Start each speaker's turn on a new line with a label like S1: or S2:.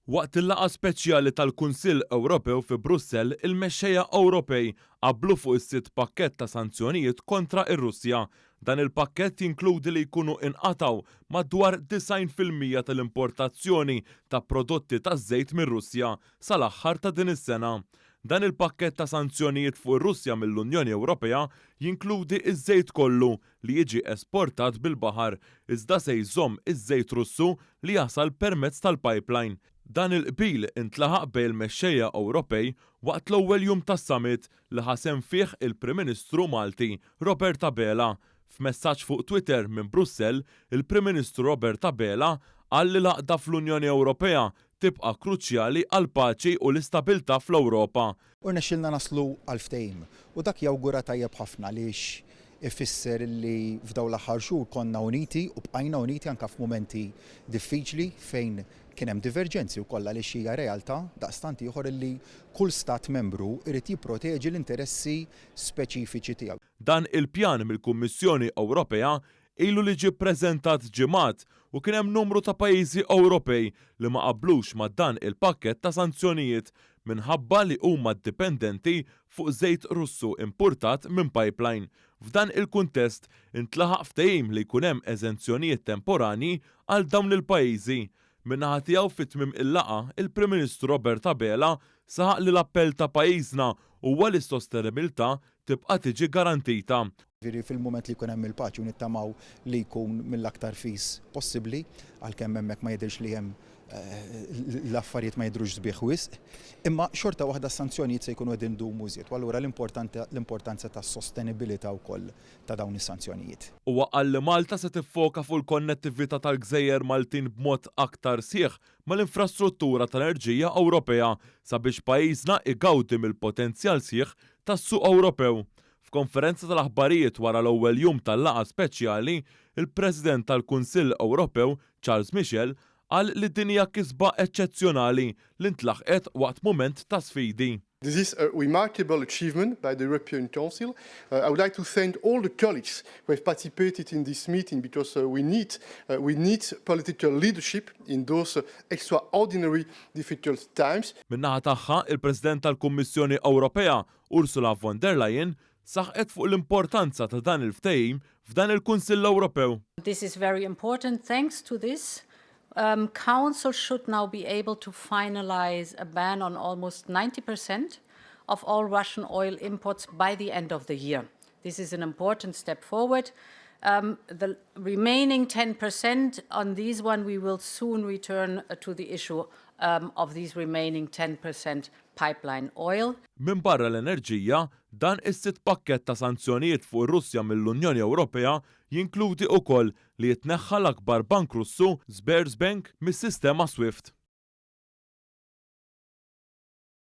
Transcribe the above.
S1: Waqt il-laqgħa speċjali tal-Kunsill Ewropew fi Brussell, il-mexxejja Ewropej qablu fuq is-sitt pakkett ta' sanzjonijiet kontra r-Russja. Dan il-pakkett jinkludi li jkunu inqatgħu madwar 90% tal-importazzjoni ta' prodotti taż-żejt mir-Russja sal-aħħar ta' din is-sena. Dan il-pakkett ta' sanzjonijiet fuq ir-Russja mill-Unjoni Ewropea jinkludi ż-żejt kollu li jiġi esportat bil-baħar, iżda se jżomm iż-żejt Russu li jasal permezz tal-pipeline. Dan il-qbil intlaħaq bejn il-mexxejja Ewropej waqt l-ewwel jum tas-summit li ħa sehem fih il-Prim Ministru Malti, Robert Abela. F'messaġġ fuq Twitter minn Brussell, il-Prim Ministru Robert Abela qal li l-għaqda fl-Unjoni Ewropea tibqa' kruċjali għall-paċi u l-istabilità fl-Ewropa.
S2: U rnexxielna naslu għal ftehim. U dak jawgura tajjeb ħafna għaliex ifisser li f'dawn l-aħħar xhur konna uniti u bqajna uniti anke f'mumenti diffiċli fejn kien hemm diverġenzi wkoll għaliex hija realtà daqstant ieħor li kull stat membru jrid jipproteġi l-interessi speċifiċi tiegħu.
S1: Dan il-pjan mill-Kummissjoni Ewropea ilu li ġie ppreżentat ġimgħat u kien hemm numru ta' pajjiżi Ewropej li ma qablux ma' dan il-pakkett ta' sanzjonijiet minħabba li huma dipendenti fuq żejt Russu impurtat minn pipeline. F'dan il-kuntest, intlaħaq ftehim li jkun hemm eżenzjonijiet temporanji għal dawn il-pajjiżi. Min-naħa tiegħu fi tmiem il-laqgħa, il-Prim Ministru Robert Abela saħaq li l-appell ta' pajjiżna huwa li s-sostenibilità tibqa' tiġi garantita.
S2: Jiġifieri fil-mument li jkun hemm il-paċi u nittamaw li jkun mill-aktar fis possibbli, għalkemm hemmhekk ma jidhirx li hemm l-affarijiet ma jidhrux sbieħ wisq, imma xorta waħda s-sanzjonijiet se jkunu qegħdin idumu iżjed u allura l-importanza tas-sostenibilità wkoll ta' dawn is-sanzjonijiet.
S1: Huwa qal li Malta se tiffoka fuq il-konnettività tal-gżejjer Maltin b'mod aktar sħiħ mal-infrastruttura tal-enerġija Ewropea sabiex pajjiżna igawdi mill-potenzjal sħiħ tas-suq Ewropew. F'konferenza tal-aħbarijiet wara l-ewwel jum tal-laqgħa speċjali, il-President tal-Kunsill Ewropew, Charles Michel, qal li din hija kisba eċċezzjonali li ntlaħqet waqt mument ta' sfidi.
S3: This is a remarkable achievement by the European Council. I would like to thank all the colleagues who have participated in this meeting because we need, we need political leadership in those extraordinary difficult times.
S1: Min-naħa tagħha, il-President tal-Kummissjoni Ewropea, Ursula von der Leyen, saħqet fuq l-importanza ta' dan il-ftehim f'dan il-Kunsill Ewropew.
S4: This is very important. Thanks to this, Council should now be able to finalize a ban on almost 90% of all Russian oil imports by the end of the year. This is an important step forward. The remaining 10% on these one, we will soon return to the issue of these remaining 10% pipeline oil.
S1: Minbarra l-enerġija, dan is-sitt pakkett ta' sanzjonijiet fuq ir-Russja mill-Unjoni Ewropea jinkludi wkoll li jitneħħa l-akbar bank Russu, Sberbank, mis-sistema Swift.